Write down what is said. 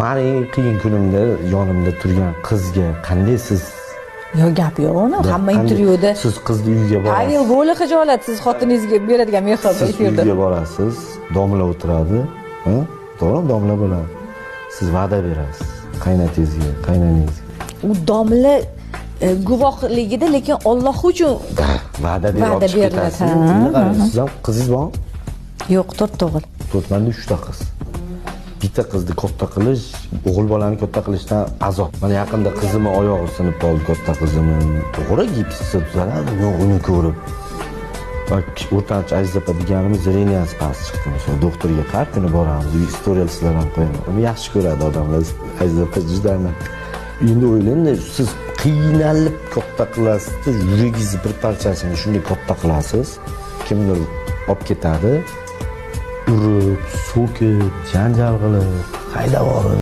Mani eng qiyin kunimda yonimda turgan qizga qanday siz... Yo'q, gap yo'q uni. Hamma intervyuda siz qizni uyiga borasiz. Pavel Vola xijolat siz xotiningizga beradigan mehr Siz efirda. Uyga borasiz, domla o'tiradi, ha? To'g'rimi, domla bo'ladi. Siz va'da berasiz qaynotangizga, qaynonangizga. U domla guvohligida, lekin Alloh uchun va'da berib va'da chiqib beriladi, ketasiz. Ha, Endi qarang, siz ham qizingiz bormi? Yo'q, 4 o'g'il. 4, manda 3 ta qiz. Bitta qizni katta qilish, o'g'il bolani katta qilishdan azob. Mana yaqinda qizimni oyog'i sinib qoldi, katta qizimni. To'g'ri, gipsda tuzaladi, yo'q, uni ko'rib. Va o'rtancha Aziz opa deganimiz зрения si past chiqdi. Misol, doktorga har kuni boramiz, istoriyasizlar ham qo'yaman. Uni yaxshi ko'radi odamlar. Aziz opa juda. Endi o'ylang-da, siz qiynalib katta qilasiz, yuragingizni bir parchasini shunday katta qilasiz, kimdir olib ketadi, urib, so'kib, janjal qilib, haydab yuborib.